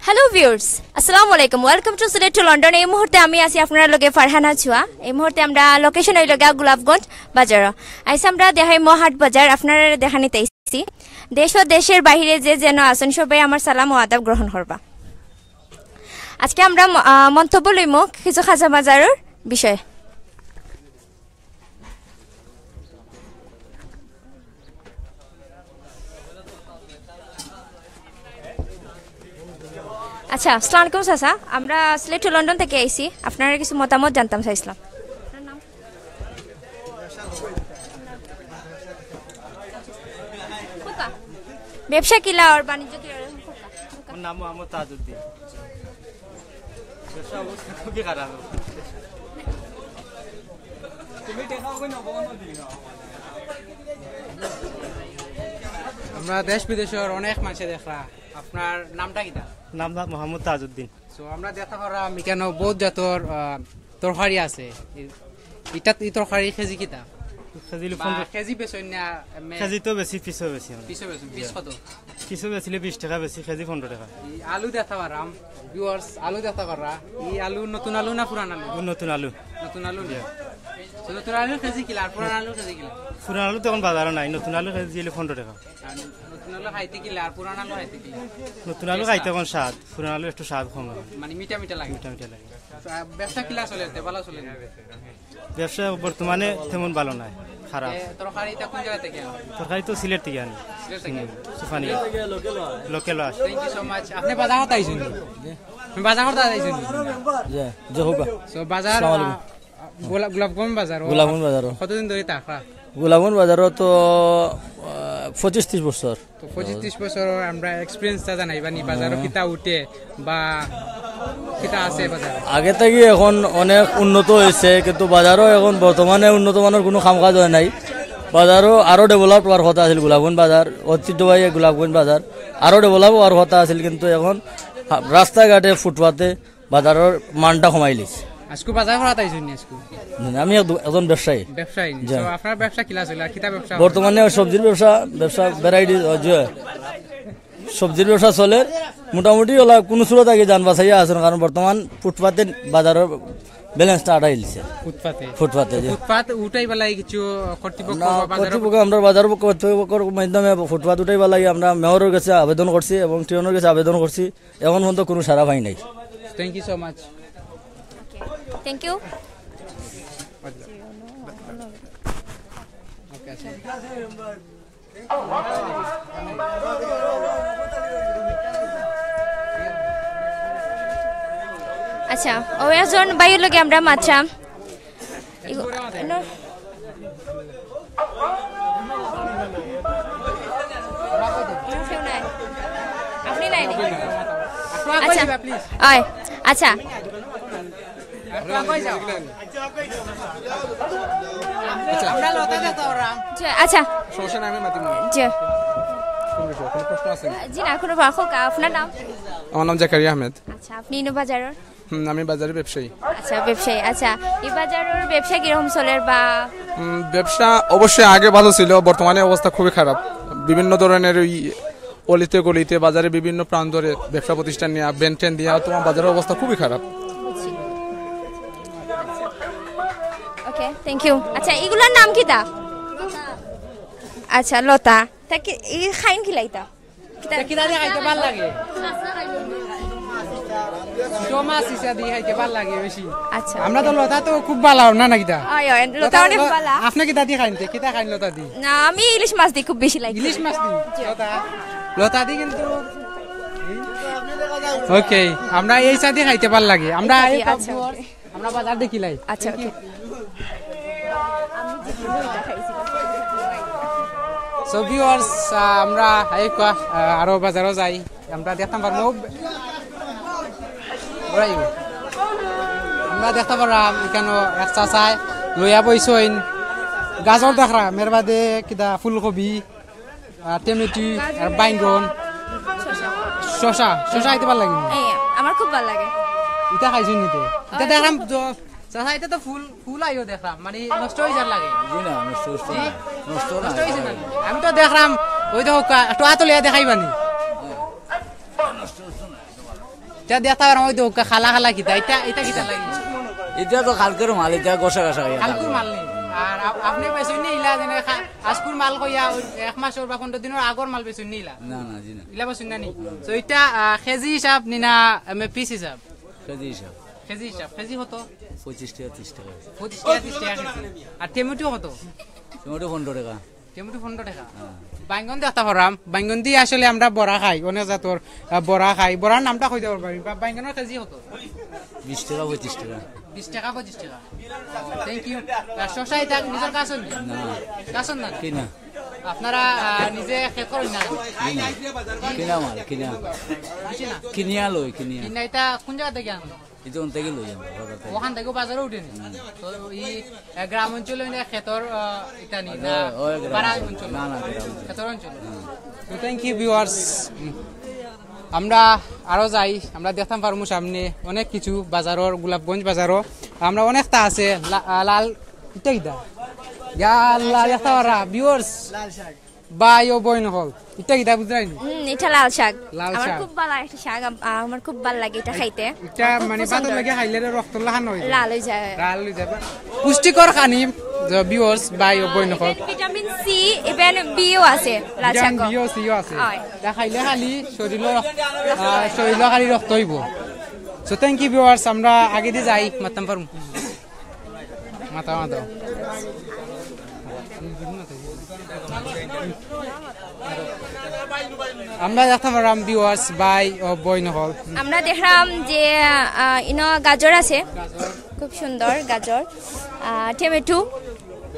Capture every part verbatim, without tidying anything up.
Hello viewers, আসসালামু আলাইকুম। Welcome to Sylhet to London. এই মুহূর্তে আমি আছি আপনারার লগে ফারহানা চুয়া। এই মুহূর্তে আমরা লোকেশন অইলো গিয়া গোলাপগঞ্জ বাজার। আইজ আমরা দেখাইমু হাট বাজার, আপনারারে দেখানিত আইছি। দেশ ও দেশের বাইরে যে যেন আছইন, সবাই আমার সালাম ও আদাব গ্রহণ করবা। আজকে আমরা ম-, আহ, মন্তব্য লইমু কিছু খাজা বাজারর বিষয়ে। আচ্ছা, আসসালামু আলাইকুম চাচা, আমরা সিলেট to লন্ডন থাকি আইছি, আপনারার কিছু মতামত জানতাম চাইছিলাম। ব্যবসা কিলা আর বাণিজ্য কিলা? আমার নাম মোহাম্মদ তাজউদ্দিন। ব্যবসা অবস্থা খুবই খারাপ। আমরা দেশ বিদেশর অনেক মানষে দেখরা। আপনার নামটা কিতা? নাম মোহাম্মদ তাজউদ্দিন। So, আমরা দেখতা পাররাম ইকানো বহুত জাতর, আহ, তরকারি আছে। ই-, ইটা, ই তরকারি কেজি কিতা? কেজি অইলো বা পনেরো। কেজি বেচইন না, এমনে? কেজি তো বেশি, পিসও বেশি আমরা। পিসও বেশি, পিস কত? পিসও বেচিলে বিশ টেকা বেশি, কেজি পনেরো টেকা। ই আলু দেখতা পাররাম, ভিউয়ার্স, আলু দেখতা পাররা। ই আলু নতুন আলু না পুরান আলু? ও নতুন আলু। নতুন আলু? জি। So, নতুন আলু কেজি কিলা, আর পুরান আলু কেজি কিলা? পুরান আলু তো এখন বাজারো নাই, নতুন আলু কেজি অইলো পনেরো টেকা। আর নতুন আলু খাইতে কিলা, আর পুরান আলু খাইতে কিলা? নতুন আলু খাইতে এখন স্বাদ, পুরান আলু একটু স্বাদ কম অয়। মানে মিঠা মিঠা লাগে। মিঠা মিঠা লাগে। আচ্ছা, ব্যবসা কিলা চলে, তে ভালা চলে? ব্যবসা বর্তমানে তেমন ভালো নাই, খারাপ। এ, তরকারি ইতা কোন জাগা থাকি আনো? তরকারি তো সিলেট থাকি আনি। সিলেট থাকি? হুম, সুফানি। লোকাল আস। Thank you so much. আপনে বাজার করতে আইছইন নি? আপনে বাজার করতে আইছইন নি? জি, জি, হোক। So, বাজার, আসসালামু আলাইকুম। আহ, গোলা-, গোলাপগঞ্জ বাজার। গোলাপগঞ্জ বাজার। কতদিন ধরি থাকরা? গোলাপগঞ্জ বাজারো তো, আহ, পঁচিশ ত্রিশ বছর। তো পঁচিশ ত্রিশ বছর আমরা experience টা জানাইবা নি, বাজারো হ্যাঁ। কিতা উঠে বা কিতা আছে বাজারো? আগে থাকি এখন অনেক উন্নত অইছে, কিন্তু বাজারো এখন বর্তমানে উন্নত মানর কুনু কাম কাজ অয় নাই। বাজারো আরো develop অওয়ার কথা আছিল গোলাপগঞ্জ বাজার, ঐতিহ্যবাহী গোলাপগঞ্জ বাজার আরো develop অওয়ার কথা আছিল, কিন্তু এখন হা-, রাস্তাঘাটে, ফুটপাতে বাজারর মানটা কমাইলিছে। আজকু বাজার করাত আইছইন নি আজকু? না, আমি একদু-, একজন ব্যবসায়ী। ব্যবসায়ী। জি। So, আপনার ব্যবসা কিলা চলে? আর কিতা ব্যবসা? বর্তমানে সবজির ব্যবসা, ব্যবসা variety, ও, জি। সবজির ব্যবসা চলের। মোটামুটি অলা কুনু সুরত আগে জান বাঁচাইয়া আছইন, কারণ বর্তমান ফুটপাতে বাজারর balance টা আটাইলিছে। ফুটপাতে? ফুটপাতে, জি। ফুটপাত উঠাইবার লাগি কিছু কর্তৃপক্ষ না, বা বাজার কর্তৃপক্ষ, আমরা বাজার কর্তৃপক্ষর মাধ্যমে ফুটপাত উঠাইবার লাগি আমরা মেয়রর গেছে আবেদন করছি এবং টিওনর গেছে আবেদন করছি। এখন পর্যন্ত কুনু সাড়া পাই নাই। Thank you so much. Thank you. Okay, আচ্ছা। আচ্ছা, অউ একজন ভাইর লগে আমরা মাতরাম। ইগু-, ন-, কেউ নাই। আপনি নাই নি? আচ্ছা। অয়, আচ্ছা। আচ্ছা। আমরা লতা দেখতাম পাররাম। জি, আচ্ছা। সমস্যা নাই, আমি মাতিমু। জি। কুনু বিষয়, কুনু প্রশ্ন আছে? জি না, কুনু বা-, হোক, আপনার নাম? আমার নাম জাকারিয়া আহমেদ। আচ্ছা, আপনি ইনো বাজারর? হুম, আমি বাজারর ব্যবসায়ী। আচ্ছা, ব্যবসায়ী। আচ্ছা, ই বাজারর ব্যবসা কিরকম চলের বা? হুম, ব্যবসা অবশ্যই আগে ভালো ছিল, বর্তমানে অবস্থা খুবই খারাপ। বিভিন্ন ধরনের ওই অলিতে গলিতে, বাজারে বিভিন্ন প্রান্তরে ব্যবসা প্রতিষ্ঠান নিয়া, ভ্যান ট্যান দিয়া তোমার বাজারর অবস্থা খুবই খারাপ। Okay, thank you. আচ্ছা, ইগুলার নাম কিতা? আচ্ছা, লতা। তা কি, ই খাইন কিলা ইতা? কিতা? তা কিতা দি খাইতে ভালা লাগে? ছোট মাছ ইছা দি খাইতে ভালা লাগে বেশি। আচ্ছা। আমরা তো লতা তো খুব ভালা, না, না কিতা? অয়, অয়, লতা লতা, অনেক ল-, ভালা। আপনে কিতা দি খাইন তে? কিতা খাইন লতা দি? না, আমি ইলিশ মাছ দি খুব বেশি লাগে। ইলিশ মাছ দি? জি। লতা, লতা দি কিন্তু, okay, আমরা ইছা দি খাইতে ভালা লাগে। আমরা ইছা দি, এই আচ্ছা, okay। আমরা বাজার দেখিলাই। আচ্ছা, okay। So viewers, আহ, আমরা এই ক-, আহ, আরো বাজারো যাই, আমরা দেখতাম পারমু। আমরা দেখতাম পারমু ইকানো এক চাচায় লইয়া বইছইন, গাজর দেখরাম, এর বাদে কিতা ফুলকবি, আর টমেটো, আর বাইঙ্গন। শশা। শশা, শশা খাইতে ভালা লাগে নি? এই, আমার খুব ভালা লাগে। ইতা খাইছইন নি তে? ইতা দেখরাম তো, চাচা, ইতা তো ফুল, ফুল আইও দেখরাম, মানে নষ্ট অই যার লাগে। জি না, নষ্ট, নষ্ট জি? না। নষ্ট না। নষ্ট অইছে না? আমি তো দেখরাম, ওই দেখো, কা-, একটু আতলিয়া দেখাইবানি। নষ্ট, নষ্ট না। ইটা দেখতা পারো, ওই দেখো, কালা কালা কিতা, ইটা, ইটা কিতা লাগে? ইটা তো কালকের মাল, ইটা গোসা গাসা খাইয়া কালকুর মাল নি। আর আপ-, আপনে বেচইন নি ইলা, যেনে খা-, আজকুর মাল কইয়া, ওই এক মাস ওর বা পনেরো দিনর আগর মাল বেচইন নি ইলা? না, না, জি না। ইলা বেচইন না নি? তো ইটা, আহ, কেজি হিসাব নি না, এমনি পিস হিসাব? কেজি হিসাব। কেজি হিসাব, কেজি কত? পঁচিশ টেকা, ত্রিশ টেকা। পঁচিশ টেকা, ত্রিশ টেকা কেজি। আর টমেটো কত? টমেটো পনেরো টেকা। টমেটো পনেরো টেকা। হ্যাঁ। বাইঙ্গন দেখতা পাররাম, বাইঙ্গন দি আসলে আমরা বড়া খাই, অনেক জাতর, আহ, বড়া খাই। বড়ার নামটা কইতা পারবা নি? বা-, বাইঙ্গনর কেজি কত? বিশ টেকা, পঁচিশ টেকা। বিশ টেকা, পঁচিশ টেকা। Thank you। আর শসা ইটা নিজর গাছর নি? না। গাছর না? কিনা। আপনারা, আহ, নিজে খেত করইন না? কিনা। কিনা মাল, কিনা। বুঝছি না। কিনিয়া লই, কিনিয়া। কিনা ইটা কোন জাগা থাকি আনো? এই যে ওখান থেকে লই আমরা, বাজার থেকে। ওখান থেকে বাজারো উঠে নি? হুম। তো এই, আহ, গ্রাম অঞ্চলে না খেতর, আহ, ইটা নি না, ওই, ওই গ্রাম পাড়া অঞ্চল। অঞ্চল? না, না, গ্রাম অঞ্চল। খেতর অঞ্চল। হুম। তো thank you viewers। আমরা আরো যাই, আমরা দেখতাম পারমু সামনে অনেক কিছু বাজারর, গোলাপগঞ্জ বাজারো। আমরা অনেকটা আছে, লা-, আহ, লাল, ইটা কিতা? ইয়া আল্লাহ, দেখতা পাররা, viewers। লাল শাক। ভাই ও বইন অকল, ইটা কিতা বুঝরায় নি? হুম, ইটা লাল শাক। লাল আমার শাক। খুব ভালা একটা শাক, আম-, আমার খুব ভালা লাগে ইটা খাইতে। ইটা আমার খুব মানে পছন্দ। ভাতর লগে খাইলে রে রক্তর লাখান অই যায়। লাল অই যায়। লাল অই যায়। পুষ্টিকর খানি, যে viewers, ভাই ও বইন অকল। Vitamin C, even B ও আছে লাল ভিটামিন শাকো। বি ও সি ও আছে। অয়। ইটা খাইলে খালি শরীরো রক্ত, আহ, শরীরো খালি রক্ত অইবো। So thank you viewers, আমরা আগেদি যাই, মাততাম পারমু। মাতা, মাতা। আমরা দেখতাম পাররাম viewers, ভাই ও বইন অকল। আমরা দেখরাম যে, আহ, ইনো গাজর আছে, খুব সুন্দর গাজর, আহ, টমেটো,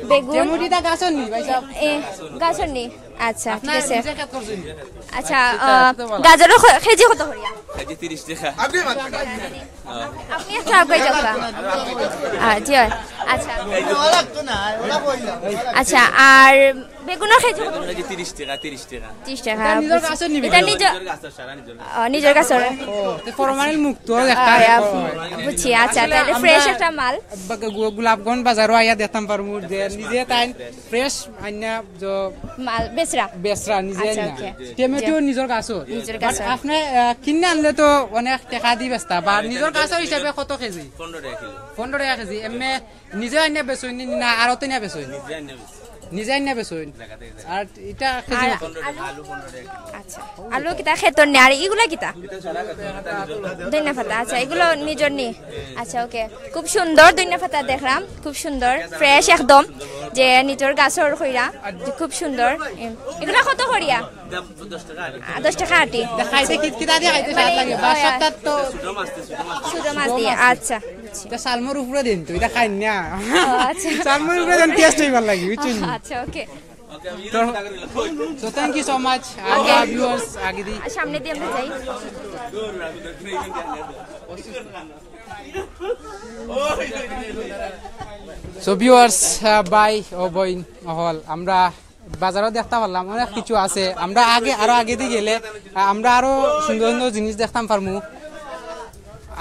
বেগুন। টমেটো ইটা গাছর নি, ভাই সাহেব? এ, গাছর নি। আচ্ছা, ঠিক আপনার আছে। নিজে খেত করছেন? আচ্ছা, আহ, গাজরর খ-, কেজি কত করিয়া? কেজি তিরিশ টেকা। আপনি একটু আগে যাও বা। আহ, জি অয়। আচ্ছা। আচ্ছা, আর বেগুনর কেজি কত? বেগুন কেজি তিরিশ টেকা, তিরিশ টেকা। তিরিশ টেকা, ইটা নিজর বুঝছি। গাছর নি? ইটা নিজর, নিজর গাছর, সারা নিজর গাছর। ও, নিজর গাছর। ও, তো ফরমালিন মুক্ত একটা। আহ, ইয়া, বুঝছি, আচ্ছা, আসলে তাইলে আমরা fresh একটা মাল। বা-, গো-, গোলাপগঞ্জ বাজারো আইয়া দেখতাম পারমু যে নিজে তাইন fresh আইনা যে মাল বেচরা। বেচরা নিজে আচ্ছা, আইনা। ওকে। টমেটো জি। নিজর গাছর। নিজর but গাছর। আপনে, আহ, কিনে আনলে তো অনেক টেকা দি বেচতা, বা নিজর গাছর হিসাবে কত কেজি? পনেরো টেকা কিলো। পনেরো টেকা কেজি। এমনে নিজে আইনা বেচইন নি না আড়তে নিয়া বেচইন? নিজে আইনা বেচি। নিজে আইনা বেচইন। জায়গা থেকে জায়গা। আর ইটা কেজি আর কত? পনেরো টেকা, আলু পনেরো টেকা কিলো। আচ্ছা, আলু কিতা খেতর নি? আর ইগুলা কিতা? ধনিয়া পাতা। আচ্ছা, এগুলো নিজর নি? আচ্ছা, ওকে। খুব সুন্দর ধনিয়া পাতা দেখরাম, খুব সুন্দর, fresh একদম, যে নিজর গাছর কইরা, যে খুব সুন্দর। এম, এগুলা কত করিয়া? দাম দশ টেকা আটি। আহ, দশ টেকা আটি। ইটা খাইতে কিত কিতা দি খাইতে স্বাদ লাগে? মানে, বাসাত তো ছোট মাছ দি, ছোট মাছ দি। ছোট মাছ দি, আচ্ছা, বুঝছি। ইটা সালমর উপরে দেইন তো, ইটা খাইন না। ও, আচ্ছা। সালমর উপরে দেইন, taste অইবার লাগি, বুঝছইন নি? আচ্ছা, ওকে। তো, so thank you so much। ওকে। আমরা viewers আগেদি। সামনেদি আমরা যাই। So viewers, আহ, ভাই ও বইন অকল, আমরা বাজারো দেখতাম পারলাম অনেক কিছু আছে। আমরা আগে, আরো আগেদি গেলে, আহ, আমরা আরো সুন্দর সুন্দর জিনিস দেখতাম পারমু,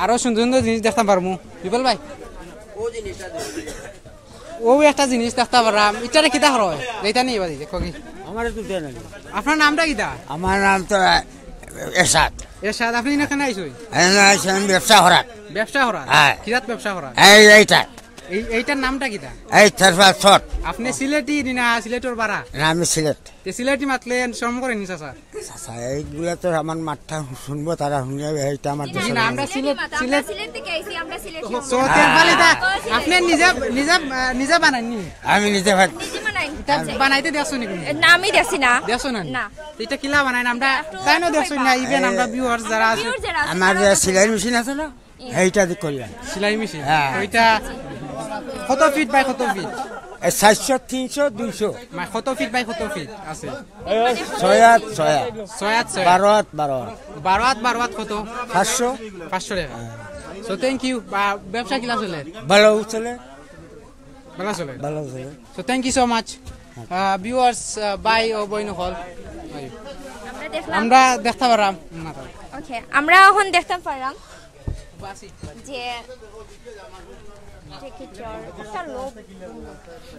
আরো সুন্দর সুন্দর জিনিস দেখতাম পারমু। বিপুল ভাই, ও একটা জিনিস দেখতাম পারলাম, ইটারে কিতা করা অয়? ইটা নি এবার দেখো কি? আমার একটু দেন। আপনার নামটা কিতা? আমার নাম তো, আহ, এরশাদ। এরশাদ, আপনি এখানে আইছইন? এখানে আইছি আমি ব্যবসা করার। ব্যবসা করার? হ্যাঁ। কিতার ব্যবসা করার? এই, এইটা। এই, এইটার নামটা কিতা? এই চার পাঁচ ছট। আপনি সিলেটি নি না সিলেটর বারা? না, আমি সিলেট। তে সিলেটি মাতলে শরম করে নি চাচা? চাচা, এইগুলা তো আমার মাঠটা শুনবো, তারা শুনলে এইটা আমার জি দেশে না, নাই। আমরা সিলেটি সিলেট, মাত, আমরা সিলেট। সিলেট থেকে আইছি, আমরা সিলেটি। So, তেল ফালি দা, আপনি নিজে, নিজে, আহ, নিজে বানাইনি? আমি নিজে বানাই। নিজে বানাই। ইটা বানাইতে দেখছো নি কোনো? না, আমি দেখছি না। দেখছো না নি? না। তো ইটা কিলা বানাইন? আমরা তাই না দেখছো না, even আমরা viewers যারা আছে। Viewers যারা আছে, আমার তারা যে দেখছে। সেলাই মেশিন আছে না? এইটা দিয়ে করলাম। সেলাই মেশিন? হ্যাঁ। ওইটা কত feet by কত feet? এই চারশো, তিনশো, দুইশো। মানে কত feet by কত feet আছে? ছয় আট, ছয় আট। ছয় আট, ছয় আট। বারো আট, বারো আট। বারো আট, বারো আট কত? পাঁচশো। পাঁচশো টাকা। হ্যাঁ। So, thank you। বা, ব্যবসা কিলা চলে? ভালো চলে। ভালো চলে? ভালো চলে। So, thank you so much। আহ, viewers, আহ, ভাই ও বইন অকল। আমরা দেখলাম। আমরা দেখতাম পারলাম। না, তো। ওকে, আমরা এখন দেখতাম পারলাম যে, যে কি চোর, একটা লোক।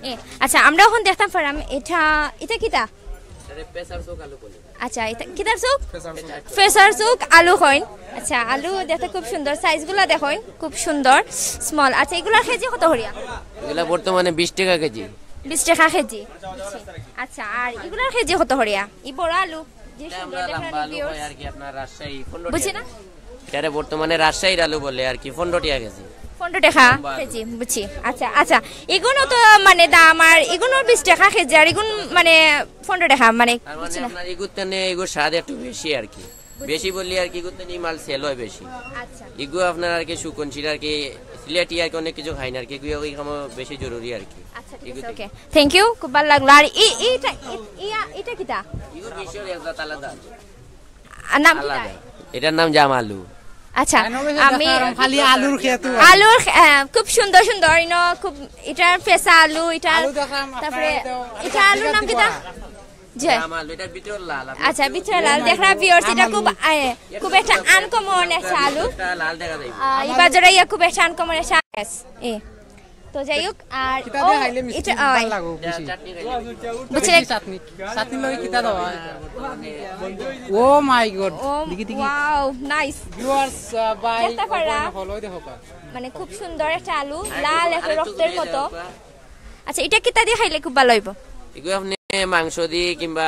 এ, আচ্ছা, আমরা এখন দেখতাম পারলাম, এটা, এটা কিতা? আচ্ছা, ইটা কিতার চউখ? ফেসার চউখ আলু কইন। আচ্ছা, আলু দেখতে খুব সুন্দর, সাইজগুলা দেখইন, খুব সুন্দর, স্মল। আচ্ছা, ইগুলার কেজি কত করিয়া? এগুলা বর্তমানে বিশ টাকা কেজি। বিশ টাকা কেজি। আচ্ছা, আর ইগুলার কেজি কত করিয়া? ই বড় আলু, যে সুন্দর আমরা দেখলাম, লম্বা আলু viewers। হয় আর কি, আপনার রাজশাহী পনেরো বুঝছি টাকা না? কেজি। এটারে বর্তমানে রাজশাহীর আলু বলে আর কি, পনেরো টাকা কেজি। পনেরো টাকা লম্বা আলু। কেজি, বুঝছি। আচ্ছা, আচ্ছা, এগুলো তো মানে দাম, আর এগুলো বিশ টাকা কেজি, আর এগুলো মানে পনেরো টাকা, মানে, তার মানে বুঝছি না। আপনার এগুর তেনে এগুর স্বাদ একটু বেশি আর কি। বেশি বললি আর কি, এগুর তেনে এই মাল সেল হয় বেশি। আচ্ছা। এগু আপনার আর কি সুকন সিরা আর কি, সিলেটি আর কি অনেক কিছু খাইন আর কি, এগু ওই খামো বেশি জরুরি আর কি। আচ্ছা, ঠিক আছে, ওকে। থ্যাংক ইউ, খুব ভালো লাগলো। আর এই, এইটা, এই, ইয়া, এটা কিতা? এগু মিশর একজাত আলাদা। আর নাম কিতা? আলাদা। এটার নাম জাম আলু। আচ্ছা, আমি খালি আলুর খেত। আলুর খে-, হ্যাঁ, খুব সুন্দর সুন্দর, ইনো খুব, এটা ফেসা আলু, এটা, আলু দেখাম, তারপরে আপনারা তো এটা আলুর নাম কিতা? জি। জাম আলু, এটার ভিতরে লাল, আপনি আচ্ছা, ভিতরে লাল। দেখরা ভিউয়ার্স, এটা খুব, আহ, খুব একটা আনকমন একটা আলু। একটা লাল দেখা যায়। আহ, এই বাজারে ইয়া খুব একটা আনকমন একটা, yes, এ। তো যাই হোক, আর কিতা ও, দিয়ে খাইলে মিষ্টি এটা, ভালো ওই। লাগে বেশি। চাটনি খাইলে। বুঝলে? বেশি চাটনি, চাটনি লগে কিতা দেওয়া হয়? ও মাই গড, ও, দেখি, দেখি। Wow, nice। ভিউয়ার্স, আহ, ভাই, দেখতে পারা। ওখানে হলো, ওই দেখো কা। মানে, খুব সুন্দর একটা আলু, লাল, একটু রক্তের মতো। আচ্ছা, এটা কিতা দিয়ে খাইলে খুব ভালো হইব? এগুলো আপনি মাংস দিয়ে কিংবা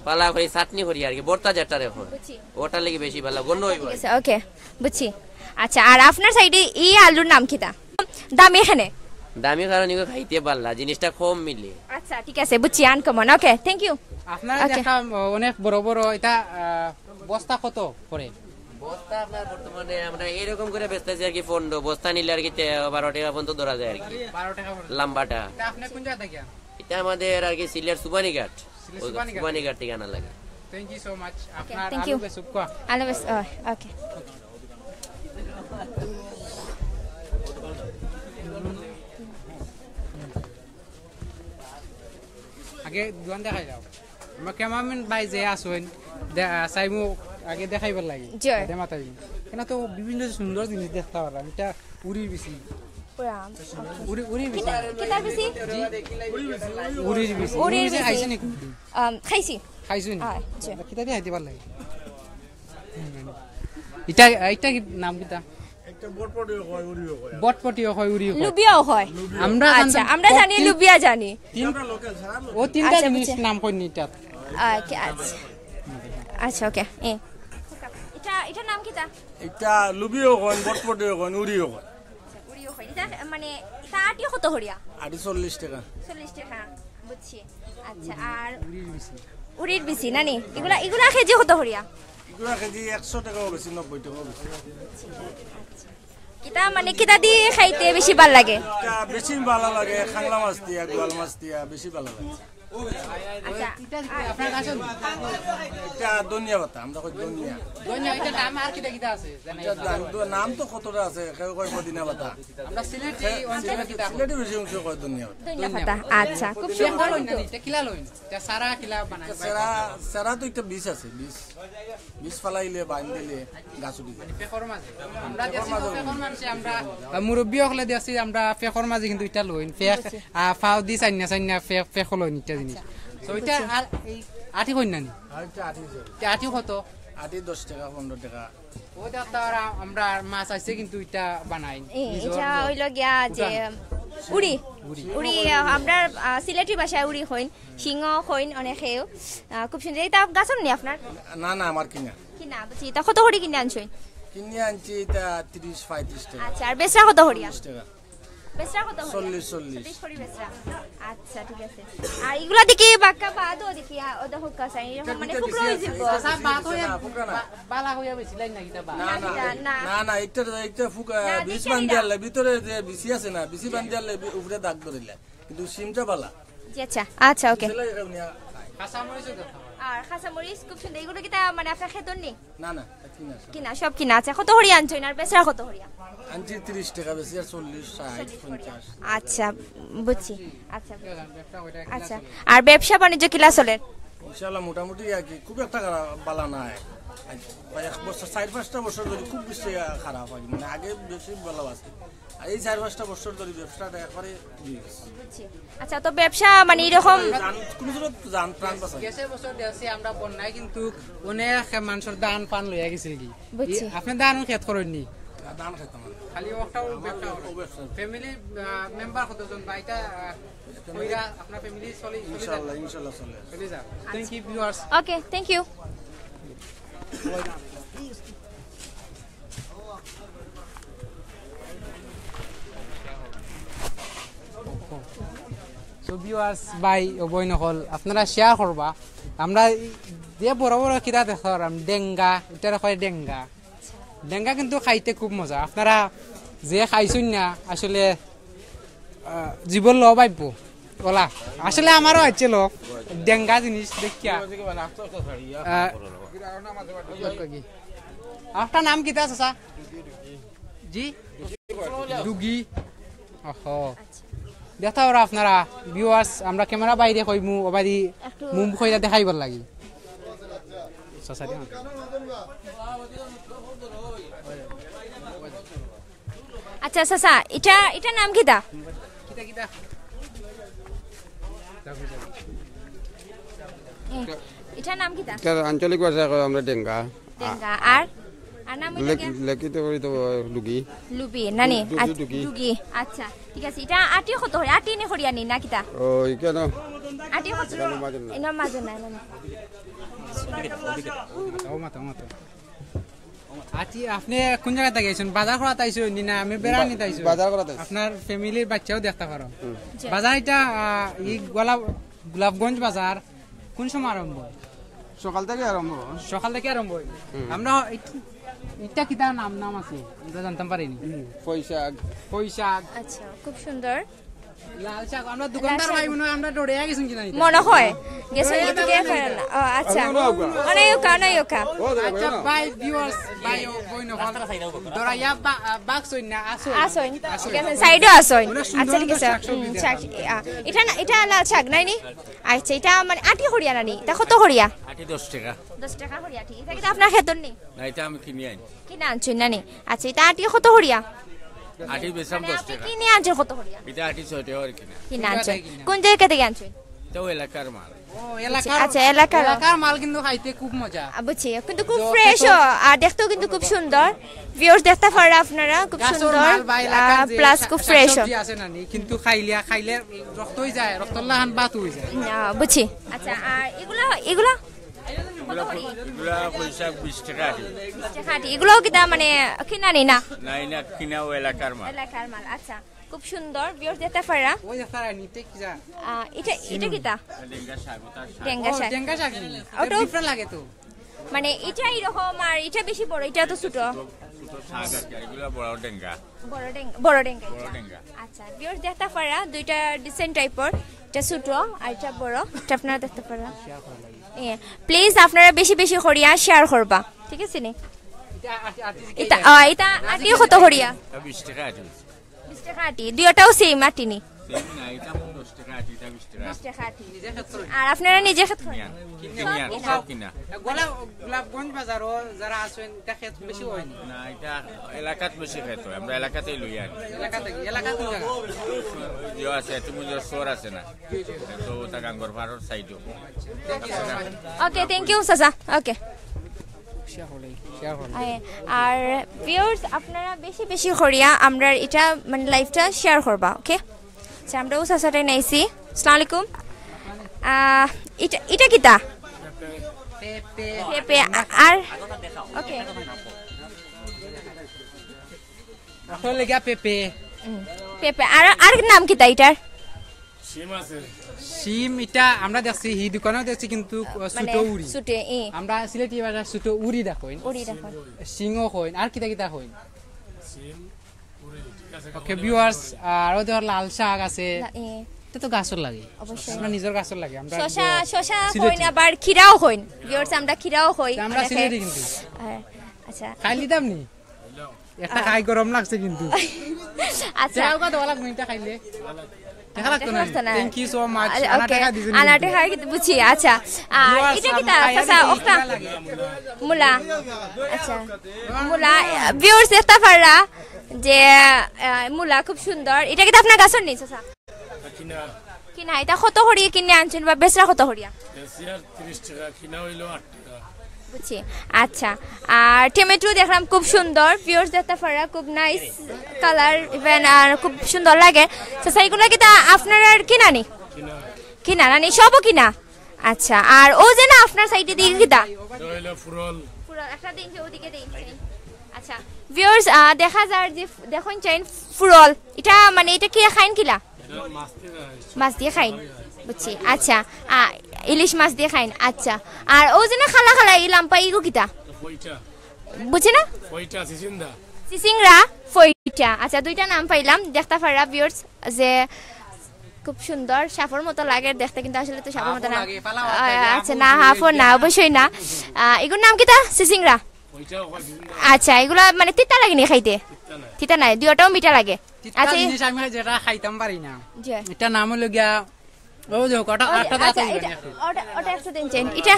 পালা করি চাটনি করি আর কি, ভর্তা যেটা এখন। বুঝছি। ওটা লাগি বেশি ভালো, গন্ধ হইব। ঠিক আছে, ওকে, বুঝছি। আচ্ছা, আর আপনার সাইডে এই আলুর নাম কিতা? দামি এখানে? দামি কারণ এগুলো খাইতে পারলা, জিনিসটা কম মিলে। আচ্ছা, ঠিক আছে, বুঝছি, আনকমন। ওকে, থ্যাংক ইউ। আপনারা ওকে। দেখলাম, অনেক বড় বড়, এটা, আহ, বস্তা কত করে? বস্তা আপনার বর্তমানে আমরা এরকম করে বেচতেছি আর কি, পনেরো বস্তা নিলে আর কি তে-, বারো টাকা পর্যন্ত ধরা যায় আর কি। বারো টাকা পর্যন্ত। লম্বাটা। এটা আপনি কোন জায়গা থেকে আনেন? এটা আমাদের আর কি সিলেট সুবানীঘাট। সিলেট ওই সুবানীঘাট। সুবানীঘাট থেকে আনা লাগে। Thank you so much। ওকে, আপনার thank আলু you। বেশ উক্কা। আলু বেশ, ও, ওকে। আগে দোকান দেখাই যাও। আমার ক্যামেরাম্যান ভাই যে আছইন, দে-, আহ, সাইমু আগে দেখাইবার লাগি। জি। দে মাথা দিন। কেন তো বিভিন্ন সুন্দর জিনিস দেখতে পারলাম। এটা উড়ির বিচি। উড়া। উড়ি, উড়ির বিচি। কিতা-, কিতার বিচি? জি। উড়ির বিচি। উড়ির উড়ির বিচি বিচি। খাইছে নি? আম, খাইছি। খাইছো নি? হয়, জি। কিতা দিয়ে খাইতে পারলাই? এটা, এটা কি নাম কিতা? একটা বটপটিও কয়, উড়িও কয়। বটপটিও কয়, উড়িও কয়। লুবিয়াও কয়। আমরা আচ্ছা, জানতাম, আমরা ও জানি, তিন-, লুবিয়া জানি। তিন-, আমরা লোকাল ছাড়া লোকাল। ও তিনটা আচ্ছা, জিনিস বুঝছি। নাম কইনি এটা। আচ্ছা, আচ্ছা। আচ্ছা, ওকে। এ। এটা, এটার নাম কিতা? এটা লুবিও কয়, বটপটিও কয়, উড়িও কয়। আচ্ছা, উড়িও কয়। এটা মানে, এটা আটি কত করিয়া? আটি চল্লিশ টাকা। চল্লিশ টাকা, বুঝছি। আচ্ছা, আর উড়ির বিচি। উড়ির বিচি, নানি? এগুলা, এগুলা কেজি কত করিয়া? এগুলা কেজি একশো টাকাও বেশি, নব্বই টাকাও বেশি। আচ্ছা। কিতা মানে, কিতা দি খাইতে বেশি ভালা লাগে? এটা বেশি ভালা লাগে, খাংলা মাছ দিয়া, গোয়াল মাছ দিয়া বেশি ভালা লাগে। আচ্ছা। এটা ধনিয়া পাতা, আমরা কই ধনিয়া। ধনিয়া, এটা নাম আর কিতা কিতা আছে? জানি এটা না। নাম তো, নাম তো কতটা আছে, কেউ কয় পুদিনা পাতা। আমরা সিলেটি খে-, অঞ্চলে সিলেটি, কিতা কই? সিলেটি বেশি অংশ কয় ধনিয়া পাতা। ধনিয়া পাতা, আচ্ছা, খুব সুন্দর কিন্তু। এটা কিলা লইন? এটা সারা কিলা বানাই? এটা সেরা, সেরা তো একটা বিষ আছে, বিষ। বিষ ফালাইলে, বাইন দিলে, গাছ উঠি যায়। মানে পেখর মাঝে। আমরা ফেকর দেখছি তো মাঝে। পেখর মাঝে আমরা, আহ, মুরব্বি অকলে দেখছি আমরা পেখর মাঝে কিন্তু এটা লইন। পেখ, আহ, ফাও দি চাইন্না চাইন্না পে-, পেখর লইন এটা জিনিস। তো এটা আর এই আটি কইন না নি? আর এটা আটি যায়। এটা আটি কত? আটি দশ টাকা, পনেরো টাকা। ওই দেখো, আর আমরা মাছ আছে কিন্তু এটা বানাই। এ, নিজর এটা হইল গিয়া যে উঠান। উড়ি। উড়ি। উড়ি, আহ, আমরা, আহ, সিলেটি ভাষায় উড়ি কইন, শিঙও কইন অনেকেও। আহ, খুব সুন্দর। এটা গাছর নি আপনার? না, না, আমার কিনা। কিনা, বুঝছি। এটা কত করি কিনে আনছইন? কিনে আনছি এটা ত্রিশ, পঁয়ত্রিশ টাকা। আচ্ছা, আর বেচরা কত করিয়া? চল্লিশ টাকা। বেচরা কত করিয়া? চল্লিশ, চল্লিশ। চল্লিশ করি বেচরা। আচ্ছা, ঠিক আছে। আর এগুলা দেখি বাক্কা বাদও দেখি, আ, ওটা হুক্কা চাই, এরকম মানে এটা ফুকরা বেশি হয়ে আছে। যাবো। আচ্ছা, বাদ হইয়া না, ফুকরা না। বা-, বালা হইয়া বেশি লাইন না কিতা বা? না, না, না, না। না, না, এটা, এটা ফুকরা, না, বিষ দেখে বান্ধি নিলাম। আনলে, ভিতরে যে বিচি আছে না, বিচি বান্ধি আনলে বি-, উপরে দাগ ধরিলে। কিন্তু সিমটা বালা। জি, আচ্ছা, আচ্ছা, ওকে। সেলাই এরকম নিয়া খায়। কাঁচা মরিচও তো খাওয়া। আর কাঁচা মরিচ খুব সুন্দর। এগুলো কিতা মানে আপনার খেতর নি? না, না, এটা কিনা আছে। কিনা, সব কিনা আছে। কত করি আনছইন আর বেচরা কত করিয়া? আনছি ত্রিশ টাকা, বেশি আর চল্লিশ, ষাট, পঞ্চাশ। আচ্ছা, বুঝছি। আচ্ছা, ঠিক আছে, ব্যবসা ওইটা কিলা আচ্ছা। চলে। আর ব্যবসা বাণিজ্য কিলা চলের? ইনশাআল্লাহ মোটামুটি আর কি, খুব একটা খারাপ, বালা নাই। প্রায় এক বছর, চার পাঁচটা বছর ধরে খুব বেশি, আহ, খারাপ আর কি। মানে আগে বেশি ভালা আছিল, আর এই চার পাঁচটা বছর ধরে ব্যবসাটা একবারে ডুবি গেছে। বুঝছি। আচ্ছা, তো ব্যবসা মানে এরকম জান, কোনো জনের জান প্রাণ বাঁচায়। গেছে বছর দেখছি আমরা বন্যায় কিন্তু অনেক মানুষের ধান পান লইয়া গেছে কি। বুঝছি। আপনি ধান খেত করেননি? না, ধান খেত আমার। খালি ওটাও ব্যবসা করেন? ও ব্যবসা। ফ্যামিলি, আহ, মেম্বার কতজন বা এটা, আহ, কইরা আপনার ফ্যামিলি চলে, চলে যায়? ইনশাআল্লাহ, ইনশাআল্লাহ চলে। চলে যায়। Thank you, viewers. Okay, thank you. So viewers, ভাই ও বইন অকল, আপনারা শেয়ার করবা। আমরা যে বড় বড় কিতা দেখতাম, ডেঙ্গা, ইটারে কয় ডেঙ্গা। ডেঙ্গা কিন্তু খাইতে খুব মজা। আপনারা যে খাইছইন না, আসলে, আহ, জীবন লো পাইব ওলা। আসলে আমারও আছে লো ডেঙ্গা জিনিস দেখিয়া। আহ, আপনার নাম কিতা চাচা? জি? ডুগি। ওহো। দেখতা পারো আপনারা, viewers, আমরা ক্যামেরা বাইরে কইমু, ওবাদি একটু মুম কইরা দেখাইবার লাগি। চাচা, দেখুন। আচ্ছা, চাচা, ইটা, ইটার নাম কিতা? এ, ইটার নাম কিতা? ইটার আঞ্চলিক ভাষায় কয় আমরা ডেঙ্গা। ডেঙ্গা। আর, আর নাম অইলো লেখ-, কিয়া? লেখিত করি তো ডুগি। লুবি, নানি? ডু-, ডুগি, আচ্ছা, ডুগি। ডুগি। আচ্ছা, ঠিক আছে। ইটা আটি কত করি? আটি নি করিয়া নি না কিতা? ও, ইখানো। আটি কত? ইনো মাজন নাই। ইনো মাজন নাই, না, না। ও, মাতো, মাতো। আটি, আপনি কোন জায়গা থাকি আইছইন? বাজার করাত আইছইন নি না আমি বেড়ানিত আইছইন? বাজার করাত আইছি। আপনার ফ্যামিলির বাচ্চাও দেখতা পারো। হুম। জি। বাজার ইটা, আহ, ই গোলাপ-, গোলাপগঞ্জ বাজার কোন সময় আরম্ভ হয়? সকাল থাকি আরম্ভ হয়। সকাল থাকি আরম্ভ হয়। হুম। আমরা ইট-, ইটা কিতা নাম, নাম আছে? আমরা জানতাম পারিনি। হুম, পুঁই শাক। পুঁই শাক। আচ্ছা, খুব সুন্দর। লাল শাক, আমরা দোকানদার লাল শাক। ভাই মনে হয় আমরা ডরে গেছইন কিনা এটা। মনে হয়। গেছইন ডরে কিন্তু গেছইন কিনা? ও, আচ্ছা। অনেক ওকা, অনেক ওকা। আচ্ছা, ভাই, viewers, ভাই, ও, বইন অকল। ডরাইয়া বা-, আ, বাঘ সইন না, আসইন। আসইন। ঠিক আছে, সাইডও আসইন। অনেক সুন্দর আচ্ছা, ঠিক সুন্দর আছে। শাক সবজি হুম, দেখা শাক, যায়। আ, ইটা না, ইটা লাল শাক, নায় নি? আচ্ছা, ইটা মানে আটি করিয়া নানি? ইটা কত করিয়া? আটি দশ টাকা। দশ টাকা করিয়া আটি। ইটা কিতা আপনার খেতর নি? না, ইটা আমি কিনি আনি। কিনা আনছইন নানি? আচ্ছা, ইটা আটি কত করিয়া? আটি বেচাম মানে দশ আপনি টাকা। কিনে আনছইন কত করিয়া? ইটা আটি ছয় টাকা করি কিনা। কিনা আনছইন। কোন জায়গা থাকি আনছইন? ইটাও এলাকার মাল। ও, এলাকার, আচ্ছা, এলাকার। এলাকার মাল কিন্তু খাইতে খুব মজা। আ, বুঝছি, কিন্তু খুব fresh ও, আর দেখতেও কিন্তু খুব সুন্দর। Viewers দেখতা পাররা আপনারা, খুব গাছর সুন্দর, মাল বা এলাকার আ, যে plus শা-, খুব fresh ও। শাকসবজি আছে না নি, কিন্তু খাইলিয়া, খাইলে রক্ত অই যায়, রক্তর লাখান ভাত অই যায়। আ, বুঝছি। আচ্ছা, আর এগুলা, এগুলা? কত করি? এগুলা পুঁই শাক বিশ টাকা আটি। বিশ টাকা আটি। এগুলাও কিতা মানে কিনা নি না? না, ইনা কিনা ও এলাকার মাল। এলাকার মাল, আচ্ছা। খুব সুন্দর, viewers দেখতা পাররা। ওই যে তারা নিতে কি যা? আ, ইটা, ইটা কিতা? ডেঙ্গা শাক, ওটার শাক। ডেঙ্গা ও, শাক। ডেঙ্গা শাক নি? ওটাও different লাগে তো। মানে ইটা এরকম আর ইটা বেশি বড়, ইটা তো ছোট। ছোট শাক আর কি, আর এগুলা বড় ডেঙ্গা। বড় ডেঙ্গা, বড় ডেঙ্গা ইটা। ডেঙ্গা। আচ্ছা, viewers দেখতা পাররা, দুইটা different type র, ইটা ছোট আর ইটা বড়, ইটা আপনারা দেখতা পাররা। এ, please আপনারা বেশি বেশি করিয়া share করবা, ঠিক আছে নি? ইটা আটি, আটি ইটা, আ, ইটা আটি কত করিয়া? ইটা বিশ টাকা আটি। বিশ টাকা আটি, দুইটাও same আটি নি? Same না, ইটা দশ টাকা আটি, ইটা বিশ টাকা। বিশ টাকা আটি। আর আপনারা নিজে খেত করেন? কিনি আনি, সব কিনা। গোলা-, গোলাপগঞ্জ বাজারও যারা আছেন, ইটা খেত বেশি অয়নি? না, ইটা এলাকাত বেশি খেত অয়, আমরা এলাকাতেই লই আনি। এলাকা থাকি, এলাকা কোন জায়গা? ওই যে আছে, তুমি যে চর আছে না, তো ওটা গাঙ্গর পাড়র side ও। Okay, thank you, চাচা। Okay. Share করলে, share করলে। আ-, আর viewers, আপনারা বেশি বেশি করিয়া আমরার ইটা মানে live টা share করবা, okay? আচ্ছা, আমরা ও চাচাটাই নাইছি। আসসালামু আলাইকুম। আহ, ইটা, ইটা কিতা? পেঁপে। পেঁপে, আ-, আর, okay। আসলে গিয়া পেঁপে। হুম, পেঁপে। আর, আর নাম কিতা ইটার? শিম আছে। শিম ইটা আমরা দেখছি, হি দোকানেও দেখছি, কিন্তু, আহ, মানে, ছোট উরি। ছোট, ই। আমরা সিলেটি ভাষায় ছোট উরি দেখইন। উরি দেখইন। শিমও কইন। আর কিতা কিতা কইন? শিম, উরি, ঠিক আছে। Okay, viewers, আহ, আরো দেখো লাল শাক আছে। লা-, ই। ইটা তো গাছর লাগে। অবশ্যই। আমরা নিজর গাছর লাগে। আমরা শশা, তো শশা সিলেটি। কইন, আবার খিরাও কইন। Viewers, আমরা খিরাও কই। তা আমরা অনেকে। সিলেটি কিন্তু। হ্যাঁ, আচ্ছা। খাই নিতাম নি? একটা আহ। খাই গরম লাগছে কিন্তু। আচ্ছা। যাও গা, দেওয়া লাগবো এটা খাইলে। টেকা লাগতো না। Thank you so much। আনা টেকা দিছইন। আনা টেকা কিন্তু বুঝছি। আচ্ছা, আর এটা কিতা? চাচা, ওটা মুলা। আচ্ছা, মুলা। Viewers, দেখতা পাররা যে আহ, মুলা খুব সুন্দর। এটা কিতা আপনার গাছর নি, চাচা? কিনা। কিনা? এটা কত করিয়া কিনে আনছইন বা বেচরা কত করিয়া? বেচি আর তিরিশ টাকা, কিনা অইলো আট টাকা। বুঝছি। আচ্ছা, আর টমেটো দেখলাম খুব সুন্দর, Viewers, দেখতা পাররা খুব nice colour, even আর খুব সুন্দর লাগে। চাচা, এগুলা কিতা আপনারার কিনা নি? কিনা। কিনা না নি? সবও কিনা? আচ্ছা, আর ও যে না আপনার side-এ দিকে কিতা? এটা অইলো ফুরল। ফুরল, একটা দিন যে ওদিকে দিন। আচ্ছা, Viewers, আহ, দেখা যার যে ফ-, দেখইন চাইন ফুরল, এটা মানে এটা কি খাইন কিলা? এটা মাছ দিয়ে খায়। মাছ দিয়ে খাইন, বুঝছি। আচ্ছা, আহ, ইলিশ মাছ দিয়ে খাইন। আচ্ছা, আর ও যে না খালা খালা এই লাম্পা ইগু কিতা? এটা ফইটা। বুঝছি না? ফইটা, সিসিন্দা। সিসিংরা, ফইটা। আচ্ছা, দুইটা নাম পাইলাম, দেখতা পাররা Viewers যে খুব সুন্দর, সাপর মতো লাগে দেখতে, কিন্তু আসলে তো সাপর মতো না। হাফও লাগে, পালা আহ, লাগে, আচ্ছা, হাফও না, লাগে। হাফও না, অবশ্যই না। আহ, এগুর নাম কিতা? সিসিংরা। ওইটাও হয়, বিভিন্ন আচ্ছা, এগুলা মানে তিতা লাগে নি খাইতে? তিতা নাই। তিতা নাই, দুইটাও মিঠা লাগে। তিতা আচ্ছা, এই জিনিস আমি যেটা খাইতাম পারি না। জি। এটা নাম হলো গিয়া, ও দেখো, ওটা, ওই, ওটা আচ্ছা, আছে এটা, ওটা, ওটা একশো দিন চেন। এটা,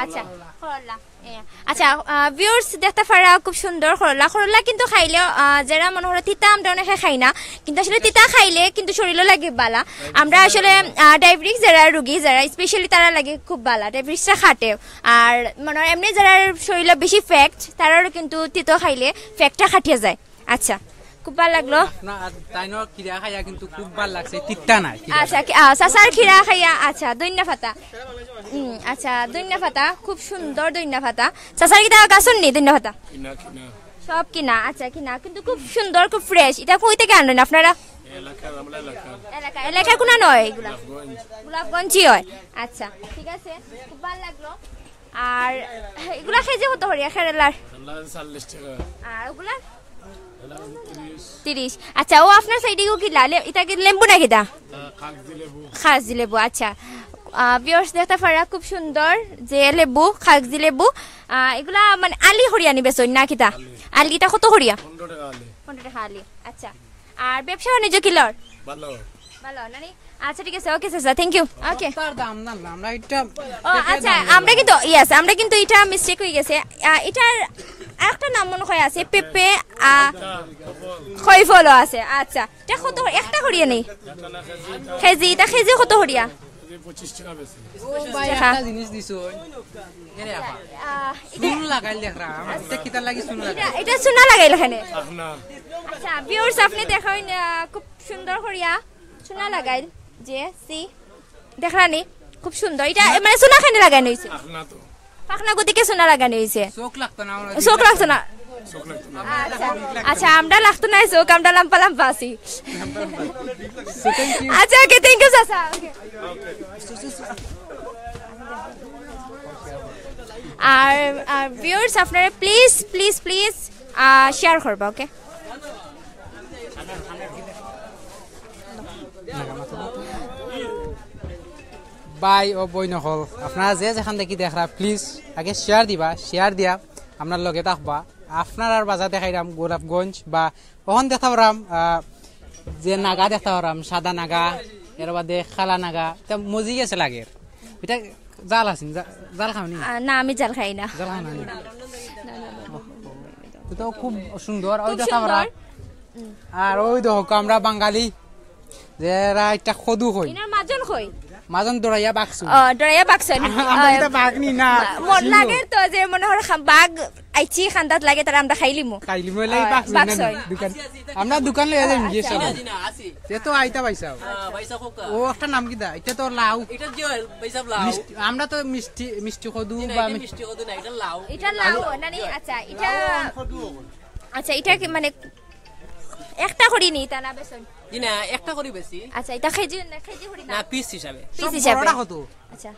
আচ্ছা, করলা। এ, আচ্ছা, আহ, Viewers, দেখতা পাররা খুব সুন্দর করলা। করলা কিন্তু খাইলে, আহ, যেরা মনে করো তিতা, আমরা অনেকে খাই না, কিন্তু আসলে তিতা খাইলে কিন্তু শরীরও লাগে বালা। আমরা আসলে, আহ, ডায়াবেটিস যারা রুগী, যারা specially তারা লাগে খুব বালা, ডায়াবেটিসটা খাটে। আর মনে হয় এমনি যারা শরীরে বেশি ফ্যাট, তারারও কিন্তু তিতো খাইলে ফ্যাটটা খাটিয়া যায়। আচ্ছা, খুব ভালা লাগলো। আপনার আর তাইনর খিরা খাইয়া কিন্তু খুব ভালা লাগছে, তিতা নাই খিরা। আচ্ছা, কি-, আহ, চাচার খিরা খাইয়া, আচ্ছা, ধইন্যা পাতা। হুম, আচ্ছা, ধইন্যা পাতা, খুব সুন্দর ধইন্যা পাতা। চাচার কিতা গাছর নি ধইন্যা পাতা? কিনা, কিনা। সব কিনা, আচ্ছা, কিনা, কিন্তু খুব সুন্দর, খুব ফ্রেশ। এটা কই থেকে আনলেন আপনারা? এলাকার, আমরা এলাকার। এলাকা, এলাকার কোনা নয় এগুলা? গোলাপগঞ্জ। গোলাপগঞ্জই হয়। আচ্ছা, ঠিক আছে, খুব ভালা লাগলো। আর এগুলা কেজি কত করিয়া কেরেলার? কেরেলা চল্লিশ টাকা। আর ওগুলা? তিরিশ। আচ্ছা, ও আপনার সাইডে গো কি লাল, এটা কি লেম্বু না কিতা? আহ, কাগজি লেবু। কাগজি লেবু, আচ্ছা। আহ, Viewers, দেখতা পাররা খুব সুন্দর যে লেবু, কাগজি লেবু। আহ, এগুলা মানে আলি করিয়া নি বেচইন না কিতা? আলি। আলি এটা কত করিয়া? পনেরো টাকা আলি। পনেরো টাকা আলি, আচ্ছা। আর ব্যবসা বাণিজ্য কিলার? ভালো। ভালো, নানি? আচ্ছা, ঠিক আছে, ওকে চাচা, thank you। ওকে। তার দাম না, না, আমরা এটা ও, আচ্ছা, আমরা কিন্তু, yes, আমরা কিন্তু এটা mistake হয়ে গেছে। আহ, এটার একটা নাম মনে হয় আছে, পেঁপে, আহ, খইফলও আছে। আচ্ছা, এটা কত, একটা করিয়া নি? কেজি, এটা কেজি কত করিয়া? পঁচিশ টাকা বেশি। ও ভাই, টাকা। একটা জিনিস দিছো। এরে আপা। আহ, এটা চুন লাগাইল দেখরা, আমার এটা কিতার লাগি চুন লাগাইল? এটা, এটা চুনা লাগাইল এখানে। আহ, না। আচ্ছা, Viewers, আপনি দেখইন, আহ, খুব সুন্দর করিয়া চুনা লাগাইল যে, see, দেখরা নি, খুব সুন্দর। এটা, এ, মানে, চুনা খানি লাগানো হইছে। আহ, না তো। পাখনা গতিকে চুনা লাগানো হইছে। চোখ লাগতো না, আমরা চোখ লাগতো না। চোখ লাগতো না। আচ্ছা, আচ্ছা, আমরা লাগতো না চোখ, আমরা লাম্বা লাম্বা আছি। So, thank you। আচ্ছা, ওকে, thank you, চাচা। ওকে। আর, আর Viewers, আপনারা please, please, please, আহ, share করবা, ওকে? ভাই ও বইন অকল, আপনারা যে যেখান থাকি দেখরা, please আগে share দিবা, share দিয়া আপনার লগে থাকবা। আপনারার বাজার দেখাইরাম গোলাপগঞ্জ বা অখন দেখতা পাররাম, আহ, যে নাগা দেখতা পাররাম, সাদা নাগা, এর বাদে কালা নাগা, এটা মজি গেছে লাগের। এটা জাল আছে, জা-, জাল খাও নি? আহ, না, আমি জাল খাই না। জাল খাও না নি? না, না, না। এটা খুব সুন্দর, ওই খুব দেখতা পাররাম। সুন্দর। আর ওই দেখো, আমরা বাঙালি, যে এরা একটা কদু কই। ইনার মাজন কই? মাজন দৌড়াইয়া বাঘ চুর। ও, দৌড়াইয়া বাঘ চুর। আমরা এটা বাঘ নি না। মন লাগে তো যে মনে হয় খা-, বাঘ আইছি খান্দাত লাগে, তারা আমরা খাইলিমু। খাইলিমু, এলাই বাঘ চুর বাঘ না চুর। দোকান। আমরা দোকান লইয়া যাই, আচ্ছা। গিয়ে চলো। জি না, আছি। এ তো আইতা পাইছাও। আহ, পাইছা কোকা? ও একটা নাম কিতা? এটা তো লাউ। এটা যে পাইছা লাউ। মিষ্টি, আমরা তো মিষ্টি, মিষ্টি কদু জি না, বা এটা মি- মিষ্টি কদু না, এটা লাউ। এটা লাউ, না নি? আচ্ছা, এটা, আচ্ছা, এটা কি মানে একটা করি নি, তা না বেসন? জি না, একটা করি বেশি। আচ্ছা, এটা কেজি না, কেজি করি না? না, পিস হিসাবে। পিস সব হিসাবে। বড়টা কত? আচ্ছা।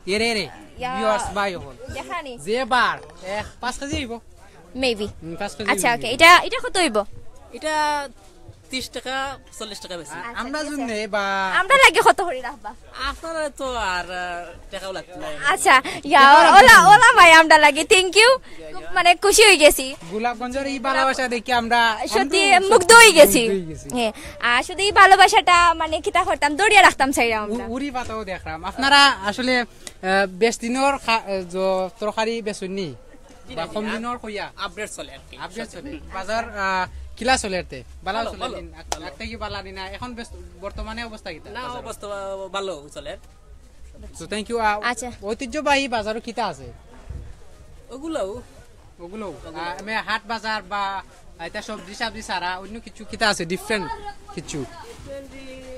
এরে, এরে। ইয়া। Viewers ভাই অকল। দেখা নি? যে বার, এক, পাঁচ কেজি হইব। Maybe। হুম, পাঁচ কেজি আচ্ছা, হইব। ওকে। এটা, এটা কত হইব? এটা ত্রিশ টাকা, চল্লিশ টাকা বেশি। আচ্ছা, আমরা ঠিক আছে। যদি নেই বা আমরা লাগি কত করি রাখবা? আপনারা তো আর আহ, টাকাও লাগতো না। আচ্ছা, ইয়া, ওলা ওলা ভাই, আমরা লাগি, থ্যাংক ইউ। খুব মানে খুশি হয়ে গেছি। গোলাপগঞ্জের এই ভালোবাসা দেখে আমরা সত্যি আমরাও মুগ্ধ হয়ে গেছি। মুগ্ধ হয়ে গেছি। হ্যাঁ, আর শুধু এই ভালোবাসাটা মানে কিতা করতাম, ধরিয়া রাখতাম চাইলাম আমরা। উ- উরি পাতাও দেখলাম আপনারা আসলে আহ, বেশ দিনর খা- আহ, জ- তরকারি বেচুনি বা কম দিনর কইয়া আপডেট চলে আর কি। আপডেট চলে বাজার আহ, কিলা চলে এতে বালা ভালো, চলে ভালো, দিন। আগ- ভালো। আগ থাকি বালা নি না এখন বেশ বর্তমানে অবস্থা কিতা না, বাজারো? অবস্থা ভালো চলে। তো থ্যাংক ইউ। আচ্ছা। ঐতিহ্যবাহী বাজারও কিতা আছে? ওগুলাও ওগুলো আহ, মানে হাট বাজার বা এটা সবজি সবজি ছাড়া অন্য কিছু কিতা আছে ডিফারেন্ট কিছু?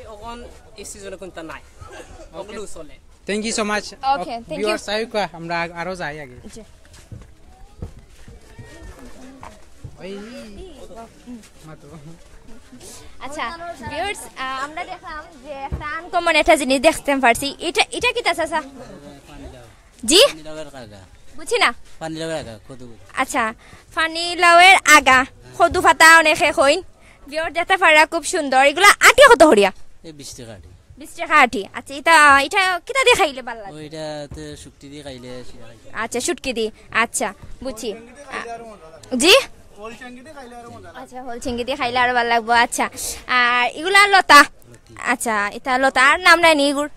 এখন এই সিজনে কোনটা নাই, ওগুলো চলে। Thank you so much. Okay, thank you. আমরা আগ- আরো যাই আগে। জি। ওই মাতো। আচ্ছা, ভিউয়ার্স, আমরা দেখলাম যে একটা আনকমন একটা জিনিস দেখতে পারছি। এটা এটা কিতা চাচা? জি, পানিলাওয়ের আগা। বুঝছি না। পানিলাওয়ের আগা, কদু। আচ্ছা, পানি লাউয়ের আগা, কদু পাতা অনেকে কইন। ভিউয়ার্স, দেখতে পারা খুব সুন্দর। এগুলা আটি কত করিয়া? এই বিশ টাকা আটি। বিশ টাকা আটি। আচ্ছা, এটা এটা কিতা দিয়ে খাইলে ভালো লাগে? ওইটাতে শুক্তি দিয়ে খাইলে শিরা খাইতে। আচ্ছা, শুটকি দি। আচ্ছা, বুঝছি। আ, জি। আচ্ছা, হল চিংড়ি দিয়ে খাইলে আরো ভালো লাগবো। আচ্ছা, আর এগুলা লতা। আচ্ছা, এটা লতা, আর নাম নাই নি এগুর?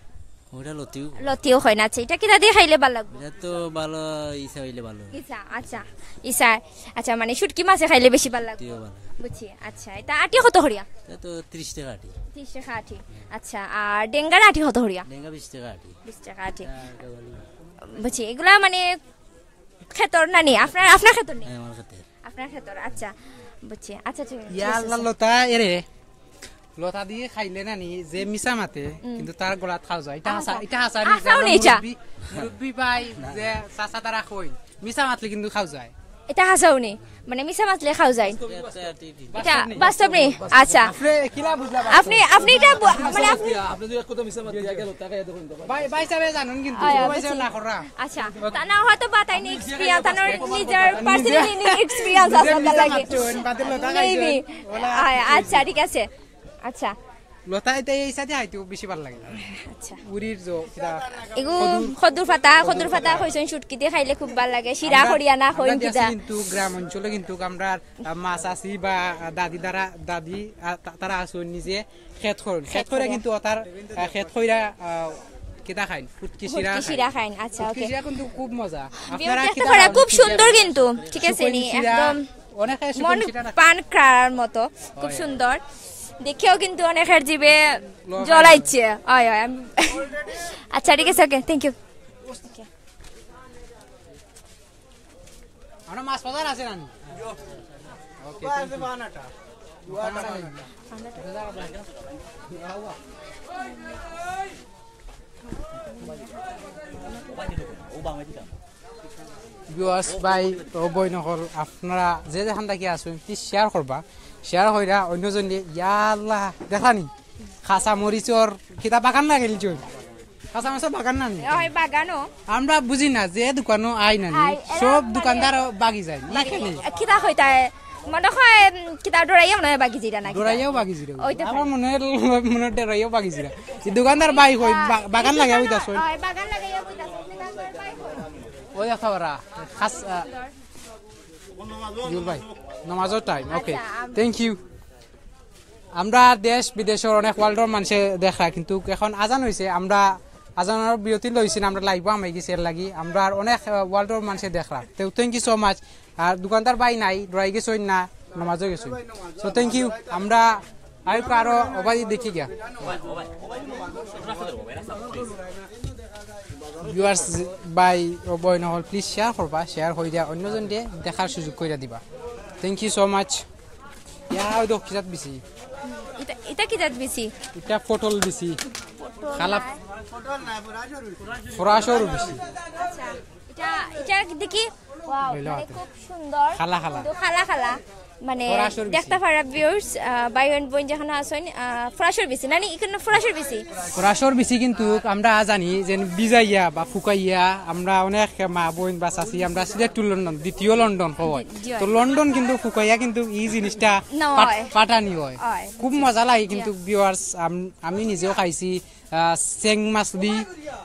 ওটা লতিও। লতিও হয় না। আচ্ছা, এটা কিতা দিয়ে খাইলে ভালো লাগবো? এটা তো ভালো, ইসা হইলে ভালো। ইসা, আচ্ছা, ইসা। আচ্ছা, মানে শুটকি মাছে খাইলে বেশি ভালো লাগবো। লতিও ভালো। বুঝছি। আচ্ছা, এটা আটি কত করিয়া? এটা তো ত্রিশ টাকা আটি। ত্রিশ টাকা আটি। আচ্ছা, আর ডেঙ্গার আটি কত করিয়া? ডেঙ্গা বিশ টাকা আটি। বিশ টাকা আটি। আর কেবল বুঝছি, এগুলা মানে খেতর না নি? আপনার আপনার খেতর নি? হ্যাঁ, আমার খেতে। আপনার খেতর। আচ্ছা, বুঝছি। আচ্ছা, ঠিক ইয়া আছে। আল্লাহ লতা এরে লতা দিয়ে খাইলে না নি যে মিছা মাতে কিন্তু তার গলাত খাও যায়। এটা হাসা, এটা হাসা নি, হাসাও যে নি, ইচ্ছা। মুরব্বি, মুরব্বি ভাই যে চাচা তারা কই মিছা মাতলে কিন্তু খাও যায়। এটা হাসাও নি, মানে মিছা মাতলে খাও যায়। এটা আটি ঠিক। এটা বাস্তব নি? আচ্ছা, আপনি কিলা বুঝলা? আপনি আপনি এটা ব- মানে আপনি আপনি যদি এক কথা মিছা মাতি আগে লোক তাকাই দেখুন তো। ভাই ভাই সাহেব জানুন কিন্তু আয়া, ভাই সাহেব বুঝছি। না করা। আচ্ছা, তা না হয়তো বাতাই নি এক্সপিরিয়েন্স, তার নিজের পার্সোনালি এক্সপিরিয়েন্স আছে আপনার লাগে। বাদে লতা Maybe। আয়া, আচ্ছা, ঠিক আছে। আচ্ছা, লতা এটা এই সাথে খাইতে বেশি ভালো লাগে। আচ্ছা। উরির জো কিতা এগু কদুর পাতা, কদুর পাতা কইছেন শুটকি দিয়ে খাইলে খুব ভালো লাগে। শিরা করিয়া না কইন আমরা কিতা। দেশে কিন্তু গ্রাম অঞ্চলে কিন্তু আমরা আহ, মাছ আছি বা আহ, দাদি দ্বারা দাদি আহ, তা- তারা আছে নিজে খেত করুন। খেত করে কিন্তু তার আহ, খেত কইরা আহ, কিতা খাইন? ফুটকি শিরা ফুটকি খাইন। শিরা খাইন। আচ্ছা, ফুটকি ওকে। শিরা কিন্তু খুব মজা। ভিউ দেখতে পারা খুব সুন্দর কিন্তু, ঠিক আছে সুকৈনি নি? শিরা, একদম অনেকে মন সুকৈনি শিরা না- পান করার মতো, খুব হয়। সুন্দর। দেখেও কিন্তু অনেকের জিভে জল আইছে। হয়, হয়, আমি আচ্ছা, ঠিক আছে, ওকে, থ্যাংক ইউ। আমরা মাছ বাজার আছে না? ভিউয়ার্স ভাই ও বইন অকল, আপনারা যে যেখান থাকি আছইন প্লিজ শেয়ার করবা। শেয়ার কইরা অন্যজন দিয়া, ইয়া আল্লাহ, দেখলানি কাঁচা মরিচর কিতা বাগান লাগাইলছইন। কাঁচা মরিচর বাগান না নি? হয় বাগানও। আমরা বুঝি না যে দোকানও আই না নি। আই, এরা সব মানে দোকানদার বাগি যায়। না খেলে। কিতা কইতায়? মনে হয় উম, কিতা ডরাইয়া মনে হয় বাগি জিরা না কিতা? ডরাইয়াও বাগি জিরা। ওই তো আমার মনে হয় মনে হয় ডরাইয়াও বাগি জিরা। এই দোকানদার ভাই কই বা- বাগান লাগাই বইতাছইন। হয়, বাগান লাগাইয়া বইতাছে। দোকানদার ভাই কই? ওই দেখা ওরা খাস আহ, জুল ভাই নমাজর টাইম। ওকে, আচ্ছা, আম- থ্যাংক ইউ। আমরা দেশ বিদেশর অনেক ওয়ার্ল্ডর মানুষে দেখরা, কিন্তু এখন আজান হইছে, আমরা আজানর বিরতি লইছি না, আমরা লাইভও হামাই গেছি এর লাগি। আমরা আর অনেক ওয়ার্ল্ডর মানুষে দেখরা, তো থ্যাংক ইউ সো মাচ। আর দোকানদার ভাই নাই, ডরাই গেছইন না, নমাজও গেছইন। So thank you. আমরা আরো আরো অবাদি দেখি গিয়া। ভিউয়ার্স ভাই ও বইন অকল প্লিজ শেয়ার করবা, শেয়ার কইরা অন্যজন দিয়ে দেখার সুযোগ কইরা দিবা। Thank you so much. Yeah ওই দেখো কিজাত বেশি। এটা এটা কিজাত বেশি? এটা পটল বেশি। কালা ফরাসর বেশি। আচ্ছা, এটা এটা দেখি। ওয়াও, লইলো মানে হাতে। খুব সুন্দর। খালা খালা। কিন্তু খালা খালা। মানে, ফরাসর বিচি। দেখতা পারা ভিউয়ার্স, ভাই অ্যান্ড বোন যেখানো আছইন, ফরাসর বিচি নানি, ইখানো ফরাসর বিচি। ফরাসর বিচি কিন্তু আমরা জানি যে ভিজাইয়া বা ফুকাইয়া আমরা অনেক মা বোন বা চাচি আমরা সিলেট টু লন্ডন, দ্বিতীয় লন্ডন হয়। জি, তো হয়। লন্ডন কিন্তু ফুকাইয়া কিন্তু ই জিনিসটা না পাট-, হয়। পাটানি হয়। হয়। খুব মজা লাগে কিন্তু ভিউয়ার্স, আম-, আমি নিজেও খাইছি। আহ, চেং মাছ দি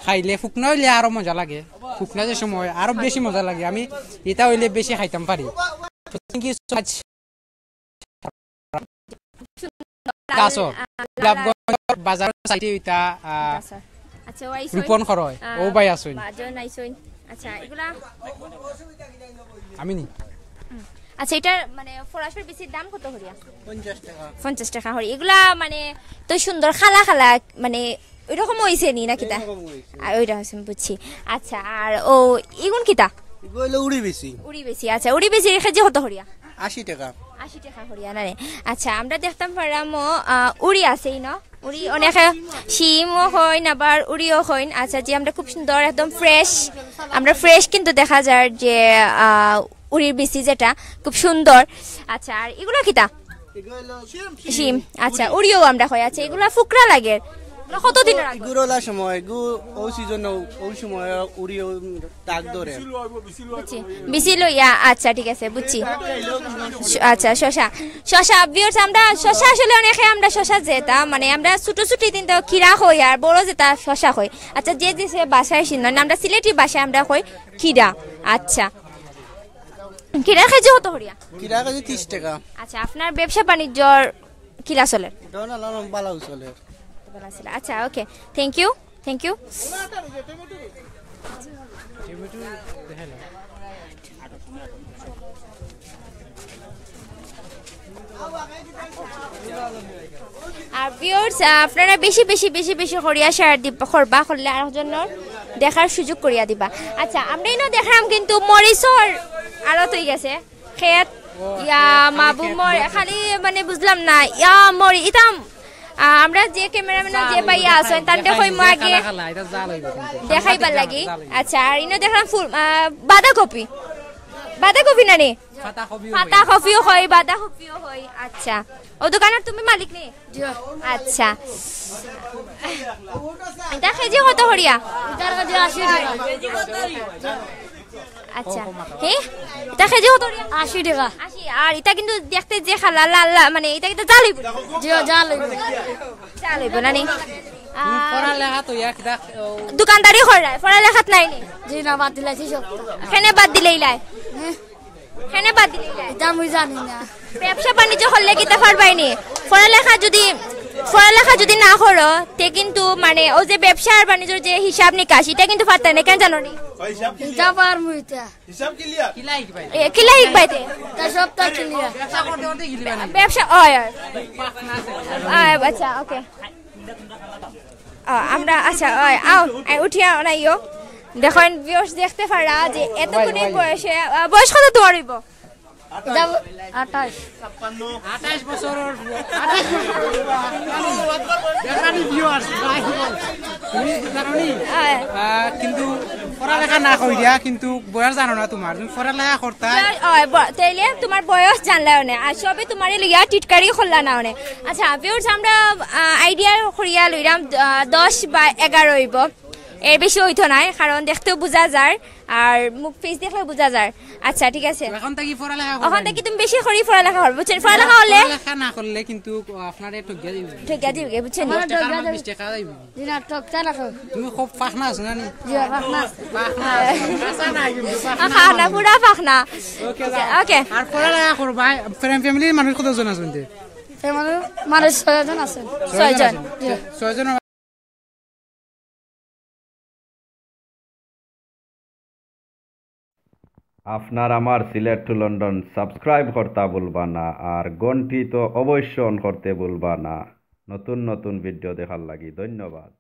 খাইলে, ফুকনা অইলে আরো মজা লাগে। ফুকনা যে সময় আরো বেশি মজা লাগে, আমি ইতা অইলে বেশি খাইতাম পারি। Thank you so much। কাছো, আহ, গোলাপগঞ্জ বাজারর সাইডে ইতা, আহ, আচ্ছা। আচ্ছা, ওই সই। রূপন খরয়, আহ, ও ভাই আছইন। বাজন আইছইন। আচ্ছা, এগুলা আমি নি? হুম। আচ্ছা, এটার মানে ফরাসর বিচির দাম কত করিয়া? পঞ্চাশ টাকা। পঞ্চাশ টাকা করি। এগুলা মানে তো সুন্দর কালা কালা, মানে ওইরকম অইছে নি না কিতা? ওইরকম অইছে। আ, ওইটা হইছে, বুঝছি। আচ্ছা, আর ও ইগুন কিতা? এগু অইলো উড়ি বিচি। উড়ি বিচি, আচ্ছা, উড়ি বিচির কেজি কত করিয়া? আশি টাকা। আশি টাকা করিয়া না রে? আচ্ছা, আমরা দেখতাম পারলাম ও, আহ, উড়ি আছে ইনো। উড়ি অনেকে শিমও কইন, আবার উড়িও কইন। আচ্ছা, জি, আমরা খুব সুন্দর, একদম ফ্রেশ, আমরা ফ্রেশ কিন্তু দেখা যার যে, আহ, উড়ির বিচি যেটা খুব সুন্দর। আচ্ছা, আর এগুলা কিতা? শিম। আচ্ছা, উড়িও আমরা কই। আচ্ছা, এগুলা ফুকরা লাগে। এগুলা কত দিন রাখবো? এগুলা সময়, এগু ও সিজন, ও সময় উড়িও ডাক ধরে। বুঝছি। বিচি লইয়া, আচ্ছা, ঠিক আছে, বুঝছি। শ-, আচ্ছা, শশা। শশা, ভিউয়ার্স, আমরা শশা আসলে অনেকে আমরা শশা যেটা, মানে, আমরা ছোট ছোট কিন্তু খিরা কই, আর বড় যেটা শশা কই। আচ্ছা, যে যে সে ভাষায় চিনন, আমরা সিলেটি ভাষায় আমরা কই খিরা। আচ্ছা, খিরার কেজি কত করিয়া? খিরার কেজি তিরিশ টাকা। আচ্ছা, আপনার ব্যবসা বাণিজ্যর কিলা চলের? এটা না, না, না, ভালা চলের। ভালা চলের। আচ্ছা, ওকে, থ্যাংক ইউ, থ্যাংক ইউ। আর ভিউয়ার্স, আহ, আপনারা বেশি বেশি বেশি বেশি করিয়া শেয়ার দিবা, করবা, করলে আরো জনর দেখার সুযোগ করিয়া দিবা। আচ্ছা, আমরা ইনো দেখলাম কিন্তু মরিচর আড়ত অই গেছে, খেত, ইয়া, মাবু মরি, খালি মানে বুঝলাম না, ইয়া, মরি, ইতাম, আহ, আমরা যে ক্যামেরাম্যান যে ভাইয়া আছইন, তানরে কইমু আগে দেখাইবার লাগি। আচ্ছা, আর ইনো দেখলাম ফুল, আহ, বাঁধাকপি, বাঁধাকপি না নি? পাতা কপিও কই। পাতা কপিও কই, বাঁধা কপিও কই। আচ্ছা। ও দোকানর তুমি মালিক নি? জি। আচ্ছা। ইটা কেজি কত করিয়া? ইটার কেজি আশি টাকা। আচ্ছা। হে? ইটা কেজি কত করিয়া? আশি টাকা। আশি। আর ইটা কিন্তু দেখতে যে কালা লাল লাল, মানে ইটা কিন্তু জাল অইবো? জি, জাল অইবো। জাল অইবো না নি? তুমি পড়ালেখা তো ইয়া কিতা, ও দোকানদারি কররায়, পড়ালেখাত নাই নি? জি না, বাদ দিলাইছি সব। কেনে বাদ দিলাইলায়? হুম। কেনে বাদ দিলাইলায়? ইটা মুই জানি না। ব্যবসা বাণিজ্য করলে কিতা পারবায় নি? পড়ালেখা যদি, পড়ালেখা যদি না করো, তে কিন্তু মানে ও যে ব্যবসা আর বাণিজ্যর যে হিসাব নিকাশ, ইটা কিন্তু পারতায় না, কেনে জানো নি? ইটা পারমু ইটা। এ, কিলা হিকবায় তে? তা সব তা ক্লিয়ার। ব্যবসা, অয়, অয়। অয়, আচ্ছা, ওকে। আ, আমরা, আচ্ছা, অয়, আও, আই, উঠিয়া অনাইও। দেখইন, ভিউয়ার্স দেখতে পারা যে এতক্ষণে বয়সে, আ, বয়স কত তুমার অইবো? ইটা আঠাশ। আঠাশ বছরর, আঠাশ বছরর, দেখরানি ভিউয়ার্স, ভাই, তুমি জানো নি? অয়। আহ, কিন্তু পড়ালেখা না করিয়া, কিন্তু বয়স জানো না তুমার, তুমি পড়ালেখা করতায়। অয়, ব-, তাইলে তুমার বয়স জানলায় অনে, আর সবে তুমারে লইয়া টিটকারি করলা না অনে। আচ্ছা, ভিউয়ার্স, আমরা, আহ, আইডিয়া করিয়া লইরাম, আহ, দশ বা এগারো অইবো, এর বেশি অইতো নায়, কারণ দেখতেও বুঝা যার। আর মুখ ফেস দেখলে বুঝা যার। আচ্ছা, ঠিক আছে। অখন থাকি পড়ালেখা করবা? অখন থাকি তুমি বেশি করি পড়ালেখা করবে, বুঝছো নি? পড়ালেখা করলে, পড়ালেখা না করলে কিন্তু আপনারে ঠকিয়া দিবো। ঠকিয়া দিবো, বুঝছো নি? আমার দশ টাকার ঠকিয়া মাল দিবো। বিশ টাকা দিবো। জি না, ঠকতা না তো। তুমি খুব পাখনা আছো না নি? জি, পাখনা আছে। পাখনা আছে। হাছা না কিন্তু, পাখনা আ, পাখনা, বলে। পুরা পাখনা। ওকে, যাও। ওকে। আর পড়ালেখা করবা, ফ্রেন্ড ফ্যামিলির মানুষ কতজন আছইন তে? ফ্যামিলির মানুষ ছয়জন আছইন। ছয়জন ছয়জন। আছইন? জি। ছয়জন। আপনার আমার সিলেট টু লন্ডন সাবস্ক্রাইব করতা ভুলবা না, আর ঘন্টি তো অবশ্য on করতে ভুলবা না, নতুন নতুন ভিডিও দেখার লাগি। ধন্যবাদ।